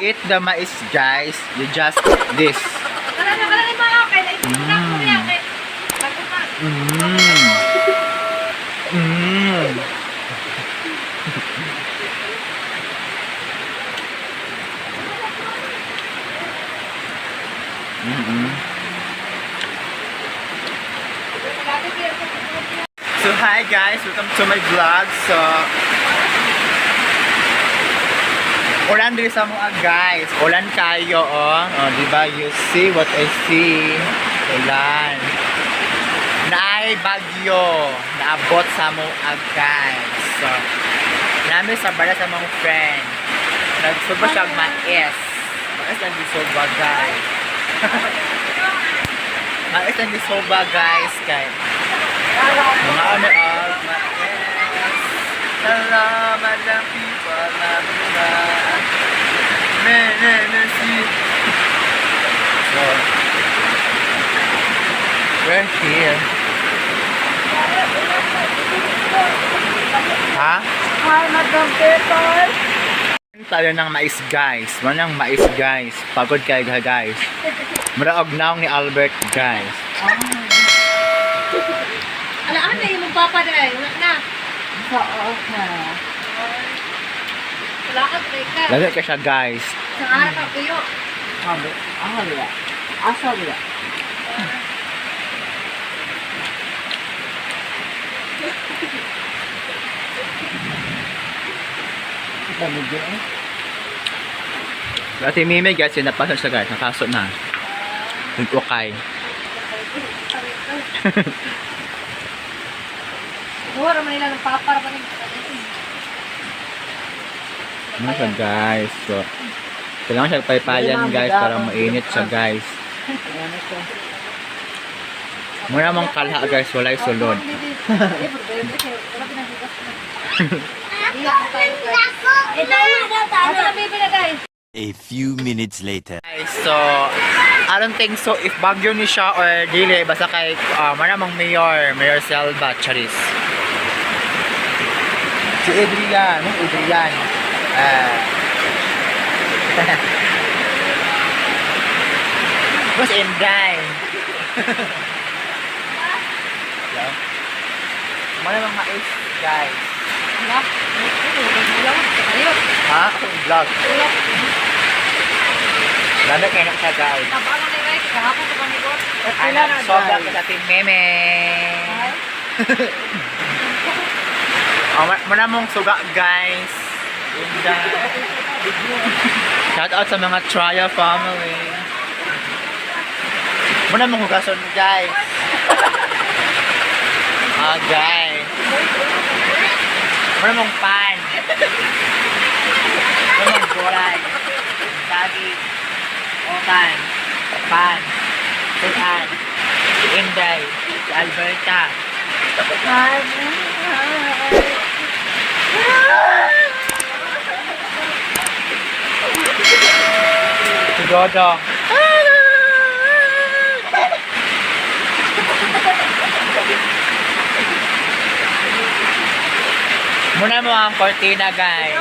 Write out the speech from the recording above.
Eat the mais, guys. You just this. Tara na, tara na mga okay. Naisip na ko yan. Kay bago pa. So hi guys, welcome to my vlog. So ulan diri sa mga guys. Ulan kayo oh. Oh, di ba? You see what I see. Ulan. Naay bagyo. Naabot sa mga guys. So nami sa bala sa mga friend. Nagsuba siya mais. Mais ang gisoba guys. Mais ang gisoba guys kay mga ano og mais. Salamat lang people na mga me me me si. So, we're here. Ha? Hi, Madam Pepper. Tayo ng mais guys. Manang mais guys. Pagod kayo guys. Mura og naong ni Albert guys. Alaan na imong papa dai. Wala na. Oo ka. Wala ka dai ka. Lagi ka siya guys. Sa araw ka kuyo. Sabi, ah, wala. Asa wala. Ate Mimi guys, yun napasok siya guys. Nakasok na. Nag-ukay. Buha ra man nila ng papa ra man nila. Ano siya guys? So, kailangan siya paypayan guys para mainit siya guys. Ano siya? Muna mong kalha guys, walay sulod. A few minutes later. Guys, so, I don't think so if bagyo ni siya or dili, basta kay manamang mayor, Mayor Selva, Charis. Si Adrian, no? Adrian. Ah. Mas Inday. Yeah. Manamang mais, guys. Ha? Akong vlog. Lalo kayo na siya, guys. Pila na, Anak, sobra guys? ka sa Team Meme. Oh, muna mong suga, guys. Inday. Shout out sa mga Traya family. Muna mong hugason, guys. Ah, guys. Muna mong pan. Muna mong gulay. Dagi. Otan. Pan. Sutan. Si Inday. Si Alberta. Si Dodong. Muna mo ang cortina, guys.